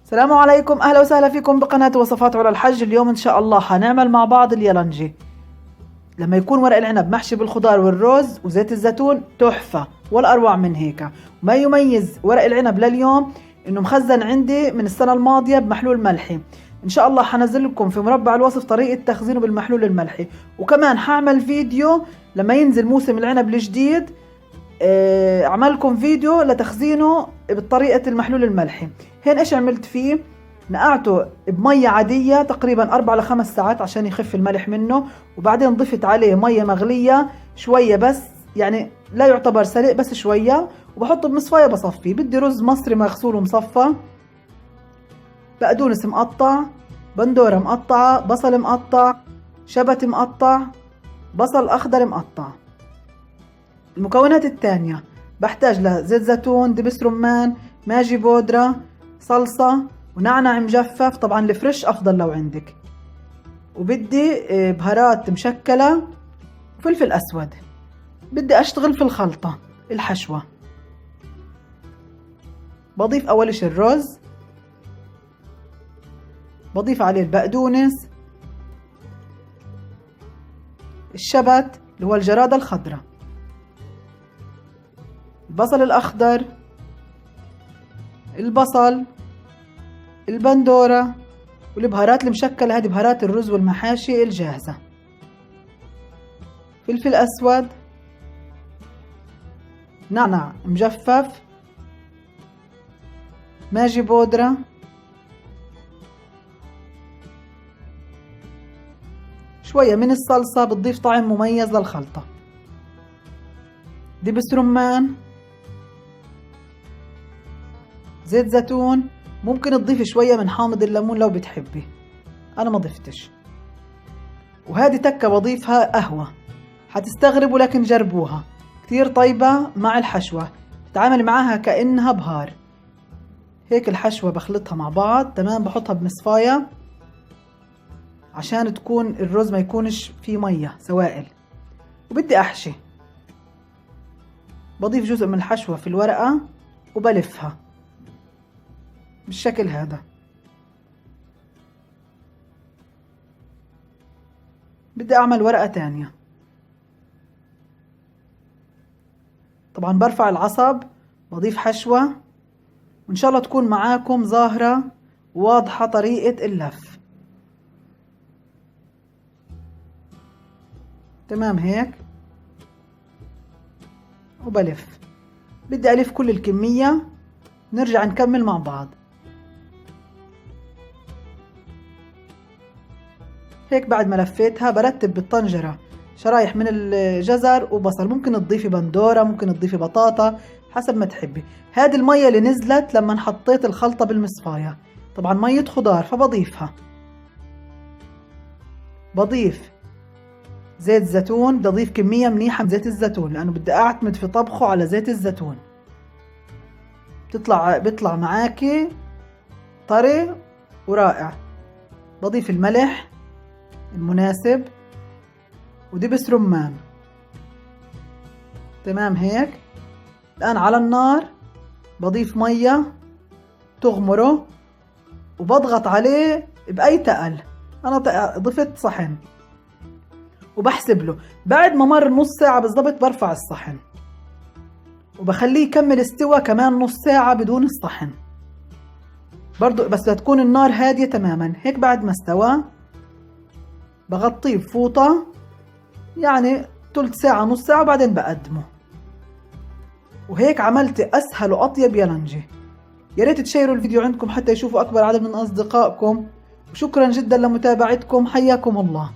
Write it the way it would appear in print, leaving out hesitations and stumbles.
السلام عليكم، اهلا وسهلا فيكم بقناة وصفات علا الحج. اليوم ان شاء الله حنعمل مع بعض اليالنجي. لما يكون ورق العنب محشي بالخضار والرز وزيت الزيتون تحفة ولا اروع من هيك. وما يميز ورق العنب لليوم انه مخزن عندي من السنة الماضية بمحلول ملحي. ان شاء الله حنزل لكم في مربع الوصف طريقة تخزينه بالمحلول الملحي، وكمان حعمل فيديو لما ينزل موسم العنب الجديد، اعمل لكم فيديو لتخزينه بطريقة المحلول الملحي. هين ايش عملت فيه؟ نقعته بمية عادية تقريبا 4 ل 5 ساعات عشان يخف الملح منه، وبعدين ضفت عليه مية مغلية شوية بس، يعني لا يعتبر سلق بس شوية، وبحطه بمصفاية بصفيه. بدي رز مصري مغسول ومصفى، بقدونس مقطع، بندورة مقطعة، بصل مقطع، شبت مقطع، بصل أخضر مقطع. المكونات الثانية بحتاج لزيت زيتون، دبس رمان، ماجي بودرة، صلصة، ونعنع مجفف، طبعا ال fresh أفضل لو عندك، وبدي بهارات مشكلة وفلفل أسود. بدي أشتغل في الخلطة الحشوة. بضيف أول شي الرز، بضيف عليه البقدونس، الشبت اللي هو الجرادة الخضراء، البصل الأخضر، البصل، البندورة، والبهارات المشكلة، هذه بهارات الرز والمحاشي الجاهزة، فلفل أسود، نعناع مجفف، ماجي بودرة، شوية من الصلصة بتضيف طعم مميز للخلطة، دبس رمان، زيت زيتون، ممكن تضيفي شوية من حامض الليمون لو بتحبي، أنا ما ضفتش. وهذه تكة بضيفها قهوة، حتستغربوا لكن جربوها، كتير طيبة مع الحشوة، تتعامل معاها كأنها بهار. هيك الحشوة بخلطها مع بعض تمام، بحطها بمصفاية عشان تكون الرز ما يكونش فيه مية سوائل. وبدي أحشي، بضيف جزء من الحشوة في الورقة وبلفها بالشكل هذا. بدي أعمل ورقة تانية، طبعا برفع العصب، بضيف حشوة، وإن شاء الله تكون معاكم ظاهرة واضحة طريقة اللف. تمام هيك، وبلف. بدي ألف كل الكمية، نرجع نكمل مع بعض. هيك بعد ما لفيتها برتب بالطنجرة شرايح من الجزر وبصل، ممكن تضيفي بندورة، ممكن تضيفي بطاطا حسب ما تحبي. هذه المية اللي نزلت لما حطيت الخلطة بالمصفاية، طبعا مية خضار فبضيفها. بضيف زيت زيتون، بدي اضيف كمية منيحة من زيت الزيتون لأنه بدي أعتمد في طبخه على زيت الزيتون. بيطلع معاكي طري ورائع. بضيف الملح المناسب ودبس رمان. تمام هيك. الآن على النار بضيف مية تغمره وبضغط عليه بأي تقل، أنا ضفت صحن وبحسب له. بعد ما مر نص ساعة بالضبط برفع الصحن وبخليه يكمل استوى كمان نص ساعة بدون الصحن برضو، بس تكون النار هادية تماما. هيك بعد ما استوى بغطيه بفوطة يعني تلت ساعة نص ساعة وبعدين بقدمه. وهيك عملت أسهل وأطيب يالنجي. يا ريت تشيروا الفيديو عندكم حتى يشوفوا أكبر عدد من أصدقائكم، وشكرا جدا لمتابعتكم، حياكم الله.